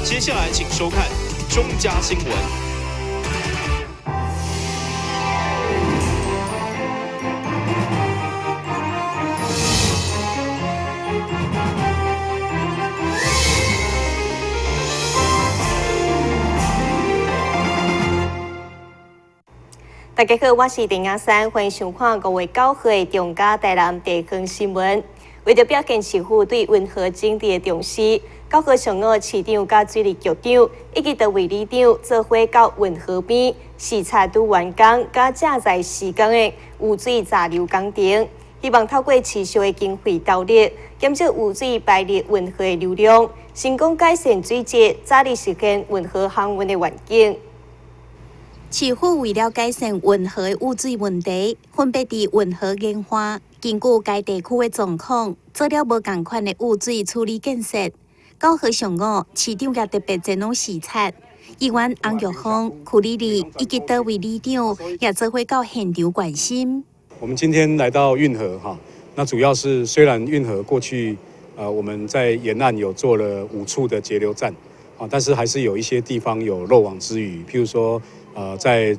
接下來請收看中嘉新聞。大家好，我是陳雅珊，歡迎收看5月9號的中嘉台南地方新聞。為著表現市府對運河整治的重視，9號上午，市長佮水利局長以及多位里長做伙到運河邊視察拄完工佮正在施工的污水閘流工程，希望透過持續的經費投入，減少污水排入運河的流量，成功改善水質，早日實現運河航運的願景。市府為了改善運河的污水問題，分別佇運河沿岸，根據該地區的狀況，做了無仝款的污水處理建設。9號上午，市長也特別前往視察，議員洪玉鳳、區里里以及多位里長也做伙到現場關心。我們今天來到運河哈，那主要是雖然運河過去，我們在沿岸有做了5處的截流站，啊，但是還是有一些地方有漏網之魚，譬如說，在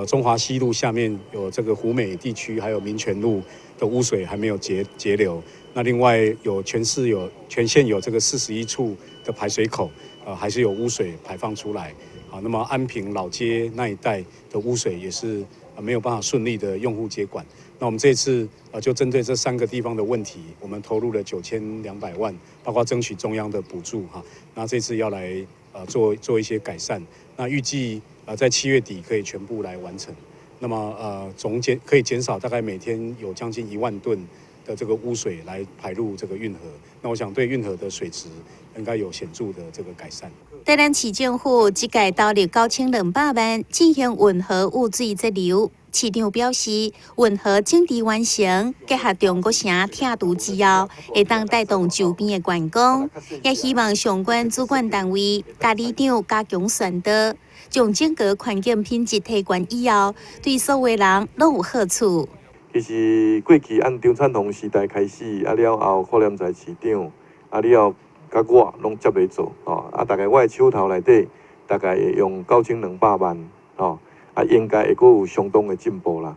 中華西路下面有這個湖美地區，還有民權路的污水還沒有截流。那另外有全市有全縣有這個41處的排水口，還是有污水排放出來。好，那麼安平老街那一帶的污水也是沒有辦法順利的用戶接管。那我們這次就針對這3個地方的問題，我們投入了9200萬，包括爭取中央的補助哈。那這次要來做一些改善，那預計在7月底可以全部來完成。那麼總減可以減少大概每天有將近1萬噸的這個污水來排入這個運河。那我想對運河的水質應該有顯著的這個改善。台南市政府這屆投入9200萬進行運河污水截流。市長表示，運河整治完成，結合中國城拆除之後，會當帶動周邊的觀光，也希望相關主管單位佮里長加強宣導，將整個環境品質提懸以後，對所有人攏有好處。其實過去按張燦榮時代開始，啊了後柯連才市長，啊了後佮我攏接咧做，吼啊大概我的手頭內底大概會用9200萬，吼。啊，應該會閣有相當的進步啦。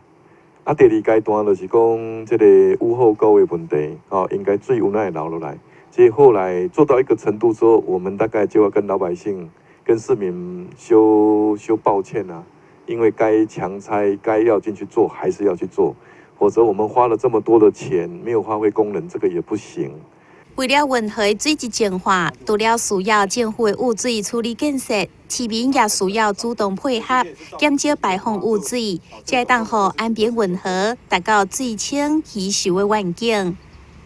啊，第二階段就是講這個污後溝的問題，吼，應該水有哪會流落來。這後來做到一個程度之後，我們大概就要跟老百姓、跟市民說說抱歉啦，因為該強拆、該要進去做，還是要去做，否則我們花了這麼多的錢，沒有發揮功能，這個也不行。為了運河水質淨化，除了需要政府的污水處理建設，市民也需要主動配合，減少排放污水，才會當予安平運河達到水清魚秀的願景。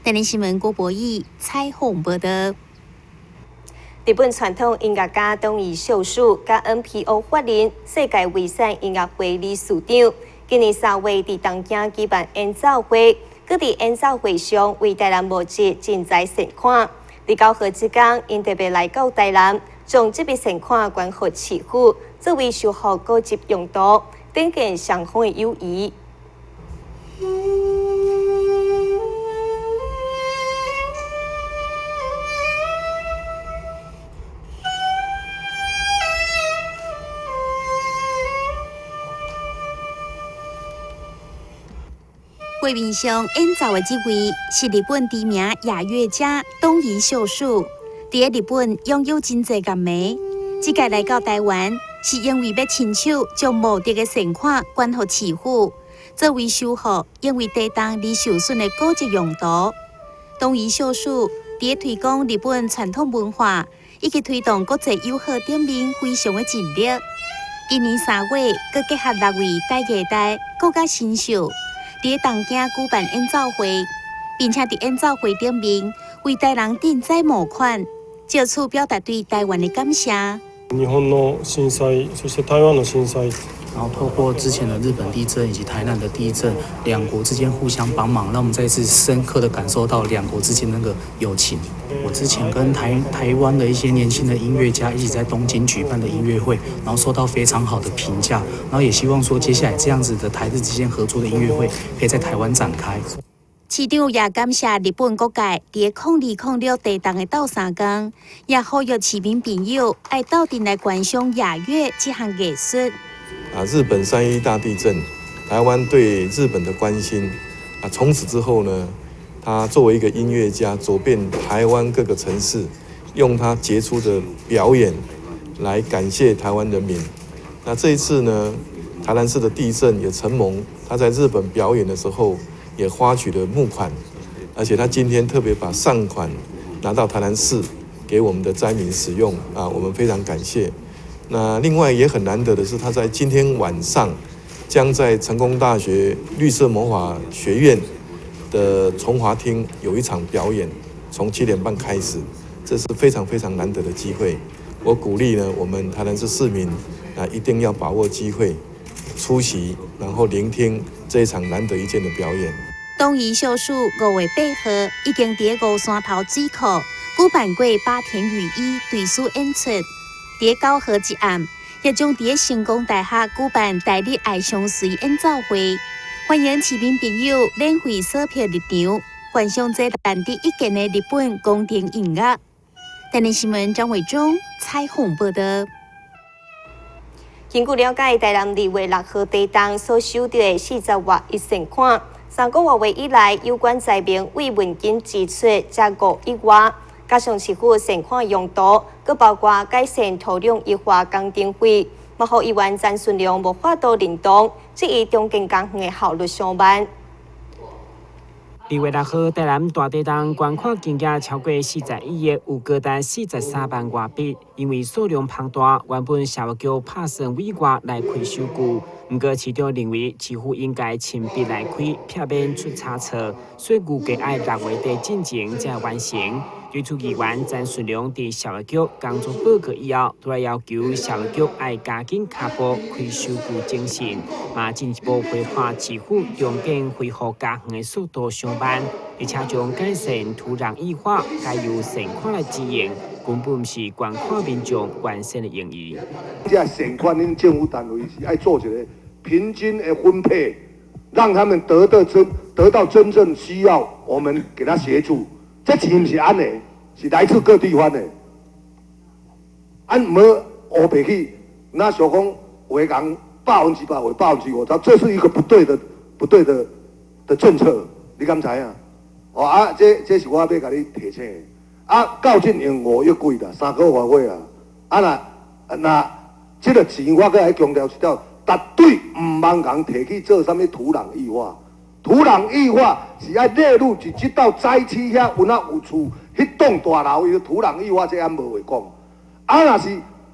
台南新聞郭博義採訪報導。日本傳統音樂家東井秀樹佮 NPO 法人世界遺產音樂會理事長，今年3月佇東京舉辦演奏會。閣佇演奏會上為台南募集賑災善款。佇9號這工，𪜶特別來到台南，將這筆善款捐予市府，作為修復古蹟用途，展現雙方的友誼。畫面上演奏的這位是日本知名雅樂家東井秀樹，佇日本擁有真濟樂迷。這屆來到台灣，是因為欲親手將募得的善款捐予市府，作為修復因為地動而受損的古蹟用途。東井秀樹佇推廣日本傳統文化以及推動國際友好頂面非常的盡力。今年3月，閣結合6位台藝大國家新秀，佇東京舉辦演奏會，並且佇演奏會頂面為台南賑災募款，藉此表達對台灣的感謝。日本の震災，そして台灣の震災。然後透過之前的日本地震以及台南的地震，兩國之間互相幫忙，讓我們再次深刻的感受到兩國之間那個友情。我之前跟台灣的一些年輕的音樂家一起在東京舉辦的音樂會，然後受到非常好的評價，然後也希望說接下來這樣子的台日之間合作的音樂會可以在台灣展開。市長也感謝日本各界佇2026地動的鬥相共，也呼籲市民朋友愛鬥陣來觀賞雅樂這項藝術。啊，日本3.11大地震，台灣對日本的關心啊，從此之後呢，他作為一個音樂家，走遍台灣各個城市，用他傑出的表演來感謝台灣人民。那這一次呢，台南市的地震也承蒙他在日本表演的時候，也發取了募款，而且他今天特別把善款拿到台南市給我們的災民使用啊，我們非常感謝。那另外也很難得的是，他在今天晚上將在成功大學綠色魔法學院的崇華廳有一場表演，從7點半開始，這是非常非常難得的機會。我鼓勵呢，我們台南市市民啊，一定要把握機會出席，然後聆聽這一場難得一見的表演。東夷秀樹5月8號已經佇五山頭水庫舉辦過八田與一對書演出，佇9號這暗也將佇成功大學舉辦台日愛相隨演奏會，歡迎市民朋友免費索票入場，觀賞這難得一見的日本宮廷音樂。台南新聞張偉忠採訪報道。根據了解，台南2月6號地動所收著的40外億善款，3個外月以來，有關災民慰問金支出才5億外，加上市府善款用途，閣包括改善土壤液化工程費，嘛予議員詹順良無法度認同，質疑重建工程的效率上慢。2月6號，台南大地動捐款金額超過41億，有高達43萬外筆。因為數量龐大，原本社會局拍算委外來開收據，毋過市長認為市府應該親筆來開，避免出差錯，所以預計愛6月底進前才完成。對此議員詹順良佇社會局工作報告以後，拄來要求社會局愛加緊跤步開收據精神，嘛進一步規劃市府重建恢復家園的速度上慢，而且將改善土壤液化，改由善款來支應，根本毋是捐款民眾原先的用意。這善款，恁政府單位是愛做一個平均的分配，讓他們得到真正需要，我們給他協助。這錢毋是按呢，是來自各地方的。按毋好烏白去，那想講有的人100%，有50%，這是一個不對的政策，你敢知影？哦啊，這是我欲共你提醒的。啊，到這用5億幾啦，3個外月啊。啊若這個錢我閣愛強調一條，絕對毋通共提去做啥物土壤液化。土壤液化是愛列入佇這道災區遐，有哪有厝，彼棟大樓伊土壤液化，這還無話講。啊，若是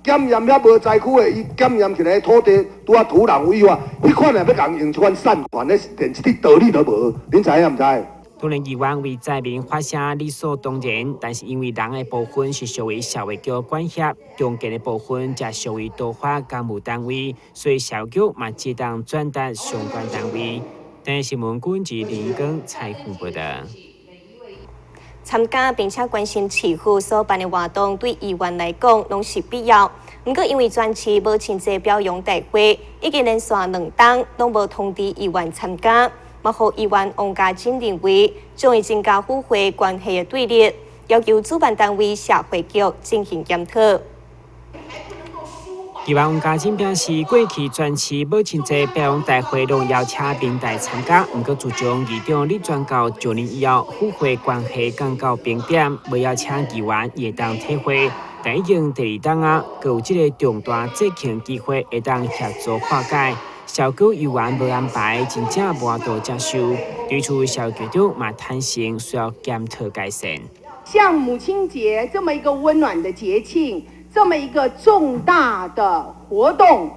檢驗遐無災區的，伊檢驗起來土地拄仔土壤液化，彼款若欲共用這款善款，彼是連一滴道理都無，恁知影毋知？當然，議員為災民發聲理所當然，但是因為人的部分是屬於社會局管轄，重建的部分則屬於都發工務單位，所以社會局嘛只當轉達相關單位。台視新聞軍事林光採訪報道。參加並且關心市府所辦的活動，對議員來講攏是必要。毋過因為全市母親節表揚大會已經連續兩冬攏無通知議員參加，嘛予議員王家珍認為將會增加府會關係的對立，要求主辦單位社會局進行檢討。議員王家珍表示，過去全市母親節表揚大會攏邀請民代參加，毋過自從議長李全教就任以後，府會關係降到冰點，無邀請議員會當體會。但已經第二冬啊，閣有這個重大節慶機會，會當協助化解。社區議員無安排，真正無法度接受。對此，社局長嘛坦承需要檢討改善。像母親節這麼一個溫暖的節慶，這麼一個重大的活動，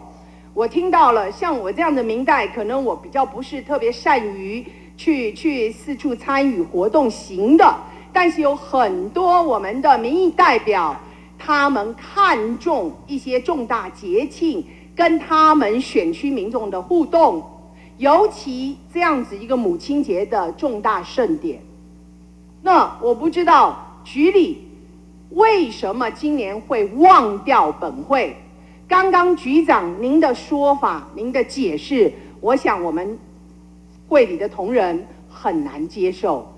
我聽到了，像我這樣的民代，可能我比較不是特別善於去四處參與活動型的，但是有很多我們的民意代表，他們看重一些重大節慶跟他們選區民眾的互動，尤其這樣子一個母親節的重大盛典。那我不知道局裡為什麼今年會忘掉本會？剛剛局長您的說法、您的解釋，我想我們會裡的同仁很難接受。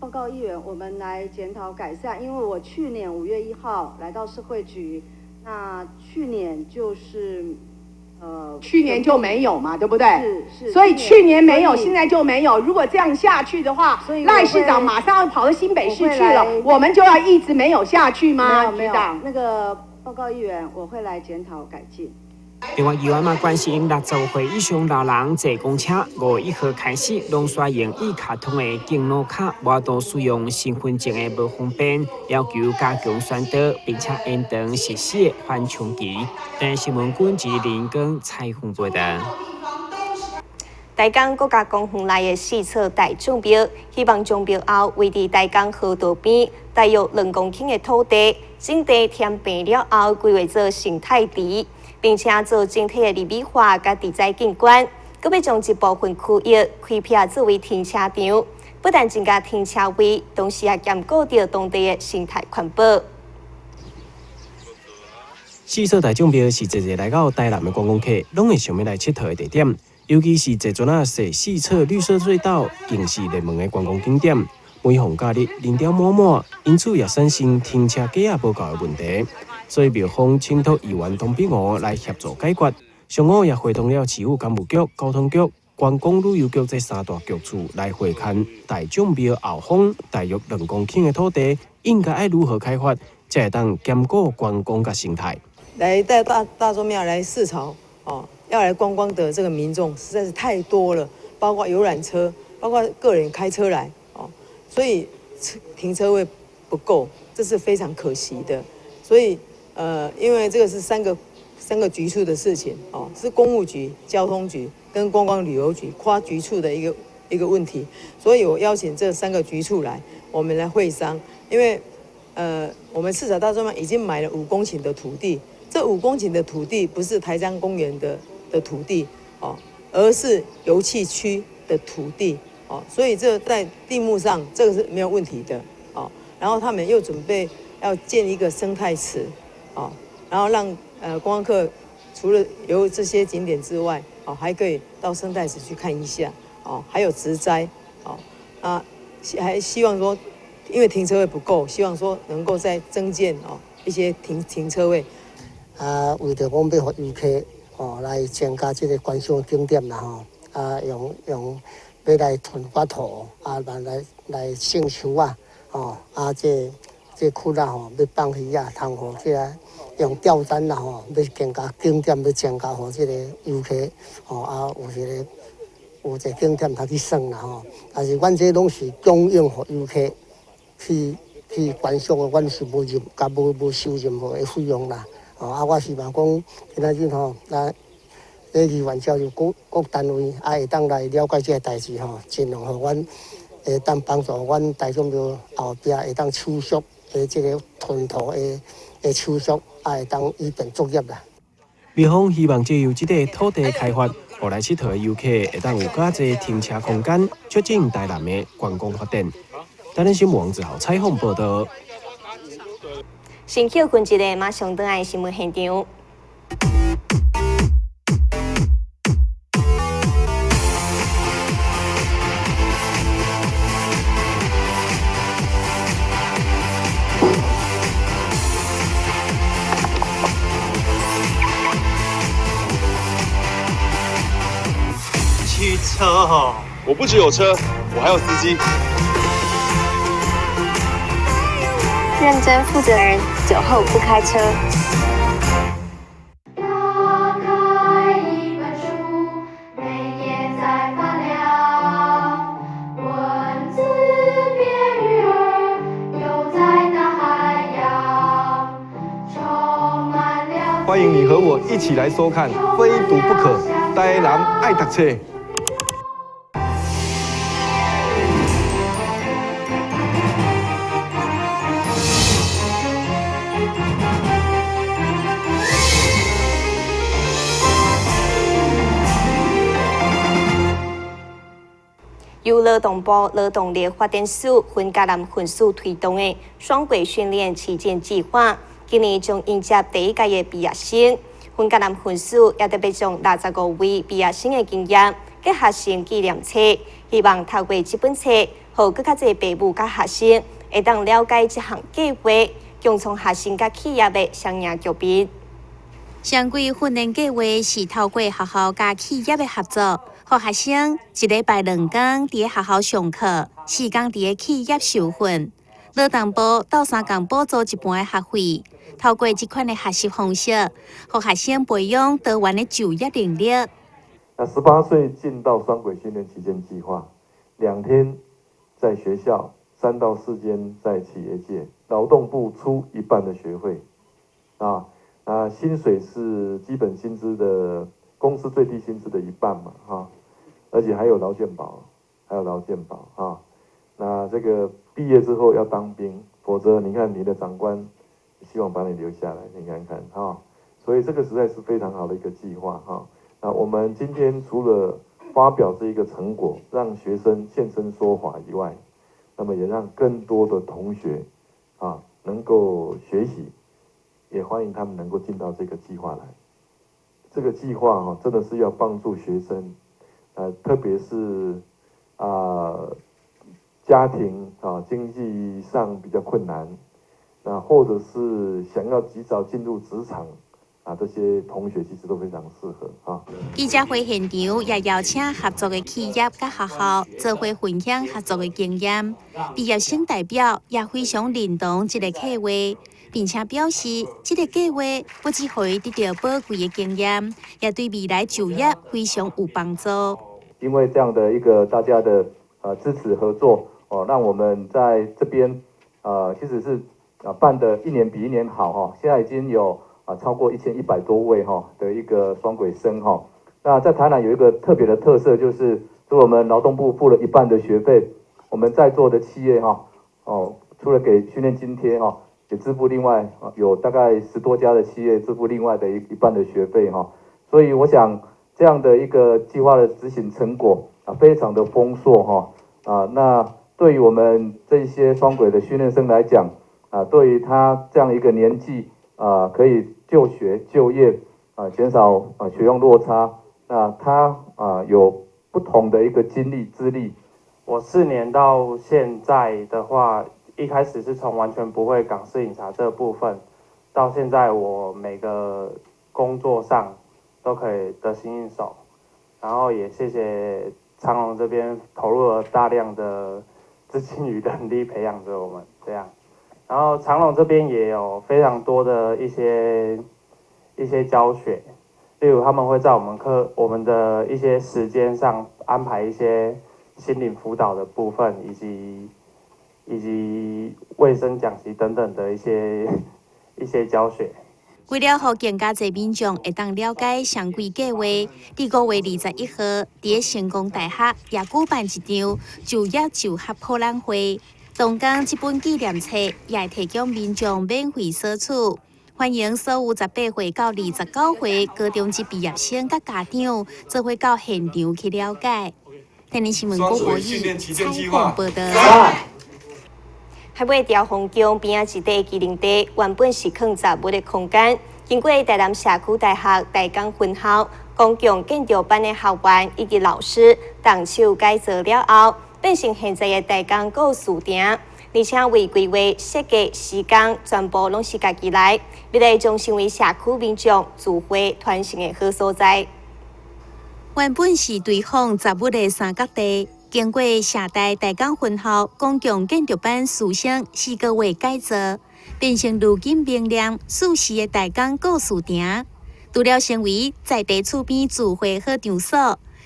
報告議員，我們來檢討改善，因為我去年5月1號來到社會局，那去年就是，去年就沒有嘛，對不對？是是。所以去年沒有，現在就沒有。如果這樣下去的話，賴市長馬上要跑到新北市去了，我們就要一直沒有下去嗎？沒有，沒有。那個報告議員，我會來檢討改進。另外，議員嘛關心60歲以上老人坐公車，5月1號開始，攏煞用一卡通的敬老卡，無法度使用身份證的無方便，要求加強宣導，並且延長實施的緩衝期。台視新聞軍及林根採訪報道。台江國家公園內的四處大眾廟，希望將廟後位佇台江河道邊，大約2公頃的土地，整地填平了後，規劃做生態池。並且做整體的美化佮植栽景觀，閣欲將一部分區域開闢作為停車場，不但增加停車位，同時也兼顧著當地的生態環保。四所大眾廟是濟濟來到台南的觀光客，攏會想欲來𨑨迌的地點，尤其是坐船仔踅四所綠色隧道，更是熱門的觀光景點。每逢假日人潮滿滿，因此也產生停車格仔無夠的問題。所以廟方請託議員董必吳來協助解決。上午也會同了市府工務局、交通局、觀光旅遊局這三大局處來會勘大眾廟後方大約2公頃的土地，應該愛如何開發，才會當兼顧觀光佮生態。來到大眾廟來四朝哦，要來觀光的這個民眾實在是太多了，包括遊覽車，包括個人開車來哦，所以停車位不夠，這是非常可惜的。所以。因為這個是三個局處的事情哦，是公務局、交通局跟觀光旅遊局跨局處的一個問題，所以我邀請這三個局處來，我們來會商。因為我們四草大眾廟已經買了5公頃的土地，這5公頃的土地不是台江公園的土地哦，而是遊憩區的土地哦，所以這在地目上這個是沒有問題的哦。然後他們又準備要建一個生態池。哦，然後讓觀光客除了遊這些景點之外，哦，還可以到生態池去看一下，哦，還有植栽，哦，啊，還希望說，因為停車位不夠，希望說能夠再增建哦一些停車位。啊，為著講欲予遊客哦來增加這個觀賞景點啦吼，啊，用欲來囤發土啊，來種樹啊，哦，啊這窟仔吼欲放魚仔，通予這个用釣竿啦吼，欲增加景點，欲增加予這个遊客吼啊，有一个有一个景點通去耍啦吼。但是阮這攏是供應予遊客去觀賞的，阮是無任佮無收任何的費用啦。吼啊，我希望講今仔日吼，咱議員召集各單位啊，會當來了解這個代誌吼，盡量予阮會當幫助阮大眾廟後壁會當手續的這個吞土的手續，啊，會當以便作業啦。廟方希望藉由這個土地開發，予來𨑨迌的遊客會當有較濟停車空間，促進台南的觀光發展。台南新聞王子豪採訪報道。先休困一下，馬上轉來新聞現場。汽車哦，我不只有車，我還有司機。認真負責人，酒後不開車。打開一本書，每頁在發亮，文字變魚兒，游在大海洋，充滿了。歡迎你和我一起來收看《非讀不可》，台南愛讀冊。由勞動部勞動力發展署分嘉南分署推動的雙軌訓練旗艦計劃，今年將迎接第一屆的畢業生。分嘉南分署也特別將65位畢業生的經驗結合成紀念冊，希望透過這本冊，予閣較濟爸母佮學生會當了解這項計劃，共創學生佮企業的雙贏局面。雙軌訓練計劃是透過學校佮企業的合作，予學生一禮拜兩工佇學校上課，四工佇企業受訓。勞動部鬥相共補助一半的學費，透過這款的學習方式，予學生培養多元的就業能力。那18歲進到雙軌訓練旗艦計劃，2天在學校，3到4天在企業界，勞動部出一半的學費，啊，那薪水是基本薪資的公司最低薪資的一半嘛，哈，而且還有勞健保，還有勞健保啊。那這個畢業之後要當兵，否則你看你的長官希望把你留下來，你看看哈，所以這個實在是非常好的一個計劃哈。那我們今天除了發表這一個成果，讓學生現身說法以外，那麼也讓更多的同學啊能夠學習，也歡迎他們能夠進到這個計劃來。這個計劃哈，真的是要幫助學生，特別是啊家庭啊經濟上比較困難，那或者是想要及早進入職場。啊，這些同學其實都非常適合啊。記者會現場也邀請合作的企業佮學校做伙分享合作的經驗。畢業生代表也非常認同這個計劃，並且表示這個計劃不只予伊得著寶貴的經驗，也對未來就業非常有幫助。因為這樣的一個大家的支持合作哦，讓我們在這邊其實是啊辦得一年比一年好哈，現在已經有超過1100多位哈的一個雙軌生哈。那在台南有一個特別的特色，就是除了我們勞動部付了一半的學費，我們在座的企業哈哦，除了給訓練津貼哈，也支付另外有大概10多家的企業支付另外的一半的學費哈。所以我想這樣的一個計劃的執行成果啊，非常的豐碩哈啊。那對於我們這些雙軌的訓練生來講啊，對於他這樣一個年紀啊，可以就學就業啊，減少啊學用落差。那他啊有不同的一個經歷資歷。我4年到現在的話，一開始是從完全不會港式飲茶這部分，到現在我每個工作上都可以得心應手。然後也謝謝長榮這邊投入了大量的資金與人力培養着我們，這樣。然後長榮這邊也有非常多的一些教學，例如他們會在我們課我們的一些時間上安排一些心靈輔導的部分，以及衛生講習等等的一些教學。為了予更加濟民眾會當了解雙軌計劃，佇5月21號，佇成功大學也舉辦一場就業就學博覽會。同工這本紀念冊也會提供民眾免費索取，歡迎所有18歲到29歲高中職畢業生佮家長，做伙到現場去了解。天天新聞郭國義採訪報導。海尾兆豐宮邊仔一塊機能地，原本是囥雜物的空間。經過台南社區大學大港分校公共建築班的學員以及老師動手改造了後，變成現在的大港故事亭，而且為規劃設計施工，全部攏是家己來，未來將成為社區民眾聚會團成的好所在。原本是堆放雜物的三角地，經過社大大港分校公共建築班師生4個月改造，變成如今明亮舒適的大港故事亭。除了成為在地厝邊聚會好場所，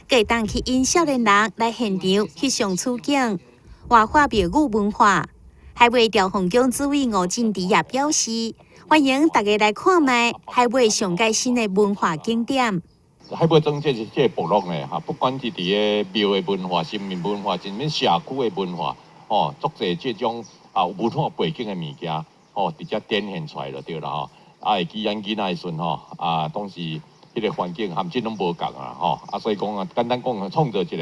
閣會當吸引少年人來現場翕相取景，活化廟宇文化。海尾兆豐宮主委吳進迪也表示，歡迎大家來看覓海尾上蓋新的文化景點。海尾莊這是這個部落呢，哈，不管是佇个廟的文化、神明文化，甚物社區的文化，吼，足濟這種啊文化背景的物件，吼，佇遮展現出來就對啦吼。啊，會記咱囡仔的時陣吼，啊，當時彼個環境含這攏無仝啊，吼，啊，所以講啊，簡單講，創造一個、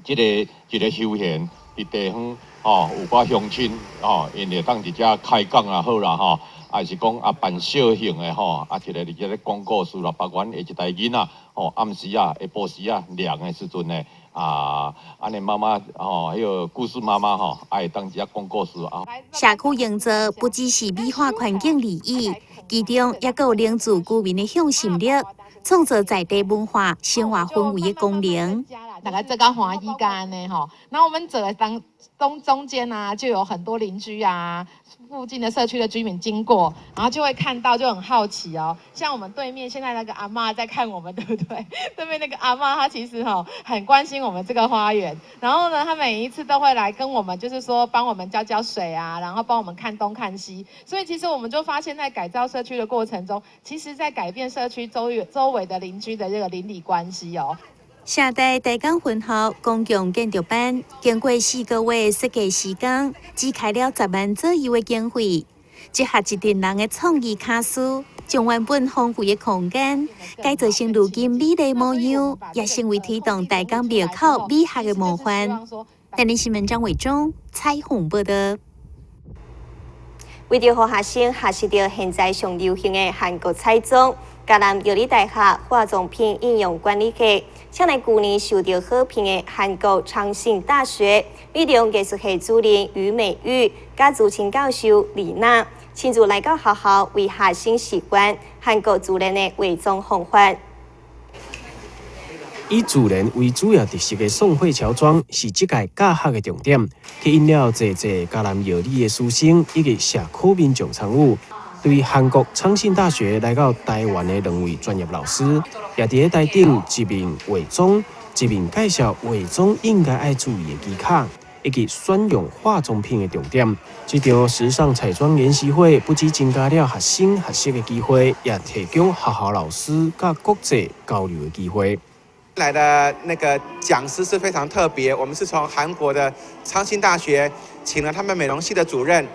這個一個休閒佇地方，吼，有寡鄉親，吼，𪜶會當佇遮開講也好啦，吼，啊，啊是講啊扮小型的吼，啊一个佇遮咧講故事啦，包括阮下一代囡仔吼，暗時啊、下晡時啊涼的時陣呢，啊，按呢媽媽吼，彼个故事媽媽吼，啊會當佇遮講故事啊。社區營造不只是美化環境而已，其中也閣有凝聚居民的向心力，創造在地文化生活氛圍的功能。大家做較歡喜佮按呢吼，那我們走的當中中間啊，就有很多鄰居啊，附近的社區的居民經過，然後就會看到，就很好奇哦。像我們對面現在那個阿嬤在看我們，對不對？對面那個阿嬤，她其實吼很關心我們這個花園，然後呢，她每一次都會來跟我們，就是說幫我們澆澆水啊，然後幫我們看東看西。所以其實我們就發現，在改造社區的過程中，其實在改變社區周圍的鄰居的這個鄰里關係哦。社大台江分校公共建築班，經過4個月設計時間，只開了10萬左右的經費，集合一陣人的創意巧思，將原本荒廢的空間改造成如今美麗模樣，也成為推動台江廟口美學的模範。台南新聞張偉忠採訪報道。為著予學生學習著現在上流行的韓國彩妝，嘉南藥理大學化妝品應用管理系，請來舊年受著好評的韓國昌信大學美容藝術系主任余美玉，佮資深教授李娜，親自來到學校為學生示範韓國自然的化妝方法。以自然為主要特色的宋慧喬妝是這屆教學的重點，吸引了濟濟嘉南藥理的師生以及社區民眾參與。對韓國昌信大學來到台灣的兩位專業老師，也佇咧台頂一面化妝，一面介紹化妝應該愛注意的技巧，以及選用化妝品的重點。這場時尚彩妝研習會不只增加了學生學習的機會，也提供學校老師佮國際交流的機會。來的那個講師是非常特別，我們是從韓國的昌信大學請了他們美容系的主任，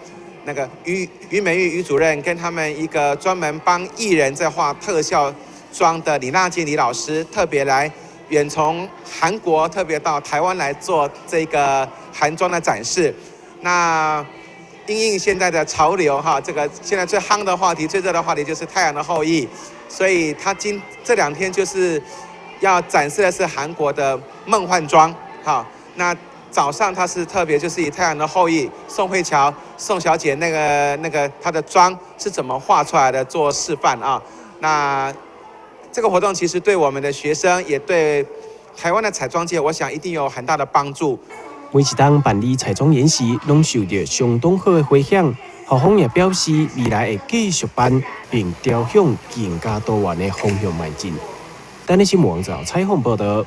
那個于美玉于主任，跟他們一個專門幫藝人在化特效妝的李娜靜李老師，特別來遠從韓國特別到台灣來做這個韓妝的展示。那因應現在的潮流哈，這個現在最夯的話題、最熱的話題就是《太陽的後裔》，所以他這兩天就是要展示的是韓國的夢幻妝，好，那早上他是特別就是以《太陽的後裔》宋慧喬宋小姐那個她的妝是怎麼畫出來的做示範啊。那這個活動其實對我們的學生，也對台灣的彩妝界，我想一定有很大的幫助。每一當辦理彩妝演習，攏受著相當好的迴響。校方也表示，未來會繼續辦，並朝向更加多元的方向邁進。台南新聞網站採訪報道。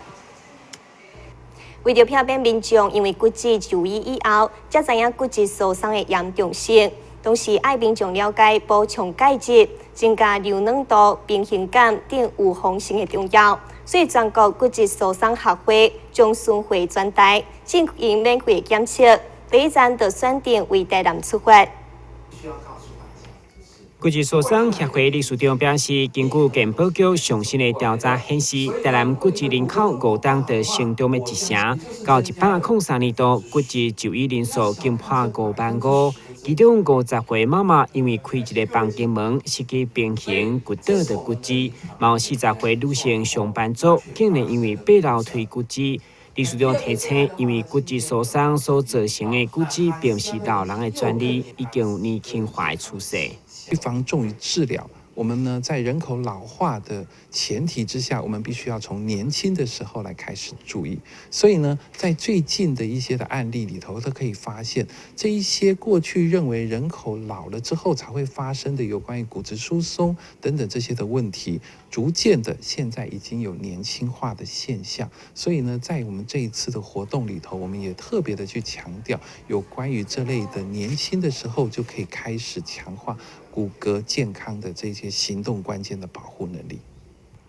為著避免民眾因為骨折就醫以後，才知影骨質疏鬆的嚴重性，同時愛民眾了解補充鈣質、增加柔軟度、平衡感等預防性的重要。所以全國骨質疏鬆學會將巡迴全台進行免費檢測，第一站就選定為台南出發。骨質疏鬆協會理事長表示，根據健保局上新的調查顯示，台南骨折人口5冬就成長了1成，到103年度骨折就醫人數竟破5萬5，其中50歲媽媽因為開一個房間門失去平衡，骨倒就骨折；嘛有40歲女性上班族竟然因為爬樓梯骨折。理事長提醒，因為骨質疏鬆所造成的骨折，並毋是老人的專利，已經有年輕化的趨勢。預防重於治療。我們呢，在人口老化的前提之下，我們必須要從年輕的時候來開始注意。所以呢，在最近的一些的案例裡頭，都可以發現，這一些過去認為人口老了之後才會發生的有關於骨質疏鬆等等這些的問題，逐漸的現在已經有年輕化的現象。所以呢，在我們這一次的活動裡頭，我們也特別的去強調有關於這類的年輕的時候就可以開始強化骨骼健康的這些行動關鍵的保護能力。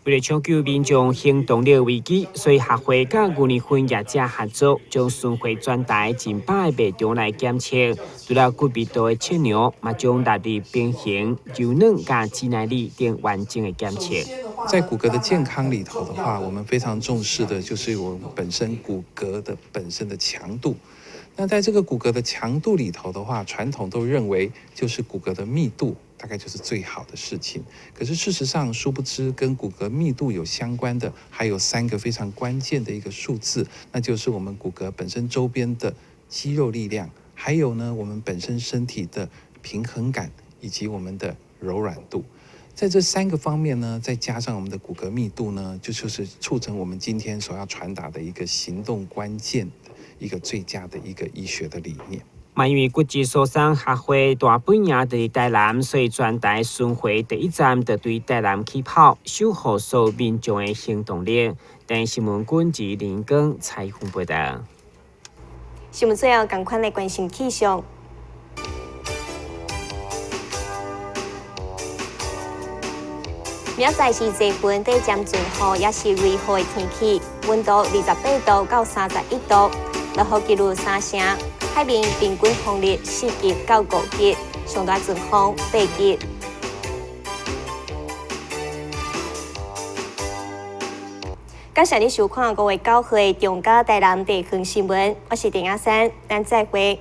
為了搶救民眾行動力危機，所以學會佮牛奶粉業者合作，將巡迴全台近百个賣場來檢測。除了骨密度的測量，嘛將納入平衡、柔軟佮肌耐力等完整的檢測。在骨骼的健康裡頭的話，我們非常重視的就是我們本身骨骼的本身的強度。那在這個骨骼的強度裡頭的話，傳統都認為就是骨骼的密度。大概就是最好的事情。可是事实上，殊不知跟骨骼密度有相关的，还有三个非常关键的一个数字，那就是我们骨骼本身周边的肌肉力量，还有呢，我们本身身体的平衡感，以及我们的柔软度。在这三个方面呢，再加上我们的骨骼密度呢，就是促成我们今天所要传达的一个行动关键的一个最佳的一个医学的理念。嘛，因為骨質疏鬆學會大本營佇台南，所以全台巡迴第一站就對台南起跑，守護所有民眾的行動力。電視新聞君自林光採訪報道。新聞最後，仝款來關心氣象。明仔載是濟雲底漸陣雨，抑是雷雨的天氣，溫度28度到31度，落雨幾率3成，海面平均風力4級到5級，上大陣風8級。感謝你收看5月9號的中嘉台南地方新聞，我是陳亞珊，咱再會。